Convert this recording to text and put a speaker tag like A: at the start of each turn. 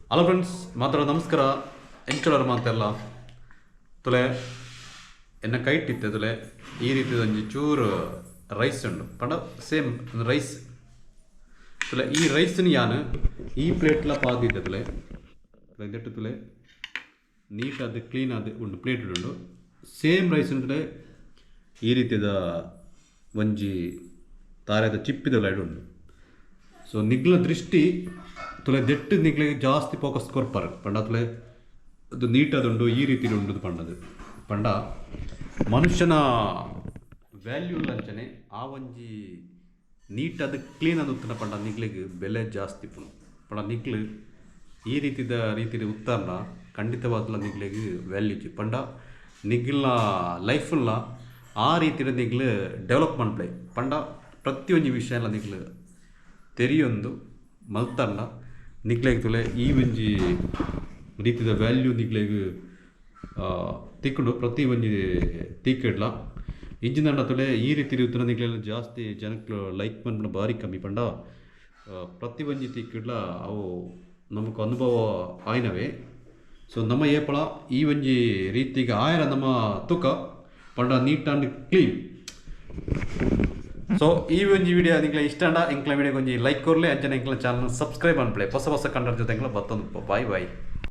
A: Hello friends, ಮಾತ್ರ ನಮಸ್ಕಾರ. ಎಂಚೊಲರ್ ಮಾತೆಲ್ಲ? ತುಲೆ, ಎನ್ನ ಕೈಟಿತ್ತೆ ತುಲೆ, ಈ ರೀತಿ ಒಂಜಿ ಚೂರು ರೈಸ್ ಉಂಡು. ಪಂಡ ಸೇಮ್ ರೈಸ್. ತುಲೆ, ಈ ರೈಸ್ನ್ ಯಾನ್ ಈ ಪ್ಲೇಟ್ಲ ಪಾದಿತ್ತೆ. ತುಲೆ, ತುಲೆ, ತುಲೆ, ನೀಟ್ ಆದ್, ಕ್ಲೀನ್ ಆದ್ ಉಂಡು, ಪ್ಲೇಟ್ ಉಂಡು. ಸೇಮ್ ರೈಸ್ ತುಲೆ, ಈ ರೀತಿದ ಒಂಜಿ ತಾರೆದ ಚಿಪ್ಪಿದ ಲೈಡ್ ಉಂಡು. ಸೊ ನಿಗ್ಲ ದೃಷ್ಟಿ ತುಲೆ ದೆಟ್ಟು ನಿಗ್ಲಿಗೆ ಜಾಸ್ತಿ ಫೋಕಸ್ ಕೊರ್ಪರ್. ಪಂಡ ತುಲೆ, ಅದು ನೀಟ್ ಆದುಂಡು, ಈ ರೀತಿ ಉಂಡು ಪಂಡದು. ಪಂಡ ಮನುಷ್ಯನ ವ್ಯಾಲ್ಯೂ ಅಂಚನೆ. ಆ ಒಂಜಿ ನೀಟ್ ಅದು ಕ್ಲೀನ್ ಅದು ಪಂಡ ನಿಗ್ಲಿಗೆ ಬೆಲೆ ಜಾಸ್ತಿ ಪುಣು. ಪಂಡ ನಿಗ್ಲು ಈ ರೀತಿದ ರೀತಿದ ಉತ್ತರನ ಖಂಡಿತವಾದ್ಲ ನಿಗ್ಲಿಗೆ ವ್ಯಾಲ್ಯೂ ಇಜ್ಜಿ. ಪಂಡ ನಿಗ್ಲ್ನ ಲೈಫುಲ್ಲ ಆ ರೀತಿದ ನಿಗ್ಲು ಡೆವಲಪ್ ಮನ್ಪಲೆ. ಪಂಡ ಪ್ರತಿಯೊಂಜಿ ವಿಷಯ ನಿಗ್ಲು ತೆರಿಯೊಂದು ಮಲ್ತಂಡ ನಿಗ್ಲೆಗ್ ತುಲೆ, ಈ ಒಂಜಿ ರೀತಿದ ವ್ಯಾಲ್ಯೂ ನಿಗ್ಲೆಗ್ ತಿಕ್ಕುಂಡು ಪ್ರತಿ ಒಂಜಿ ತೀಕೆಡ್ಲ. ಇಂಚಿನ ತುಲೆ, ಈ ರೀತಿ ಉತ್ತನ ನಿಗ್ಲೆನ ಜಾಸ್ತಿ ಜನಕ್ಲು ಲೈಕ್ ಮನ್ಪುನ ಬಾರಿ ಕಮ್ಮಿ. ಪಂಡ ಪ್ರತಿ ಒಂಜಿ ತಿಕ್ಕಿಡ್ಲ ಅವು ನಮಕ್ ಅನುಭವ ಆಯ್ನವೇ. ಸೊ ನಮ್ಮ ಏಪಳ ಈ ಒಂಜಿ ರೀತಿಗೆ ಆಯರ ನಮ್ಮ ತುಕ ಪಂಡ ನೀಟ್ ಆ್ಯಂಡ್ ಕ್ಲೀನ್. ಸೊ ಈ ಒಂಜಿ ವಿಡಿಯೋ ನಿಂಕ್ಲೆ ಇಷ್ಟ ಎಂಕ್ಲ ವಿಡಿಯೋ ಒಂಜಿ ಲೈಕ್ ಕೊರ್ಲೆ. ಅಂಚನೆ ಎಂಕ್ಲ ಚಾನಲ್ ಸಬ್ಸ್ಕ್ರೈಬ್ ಅನ್ಪ್ಲೆ. ಹೊಸ ಹೊಸ ಕಂಟೆಂಟ್ ಜೊತೆ ಎಂಕ್ಲ ಬತ್ತೊಂದು. Boy boy.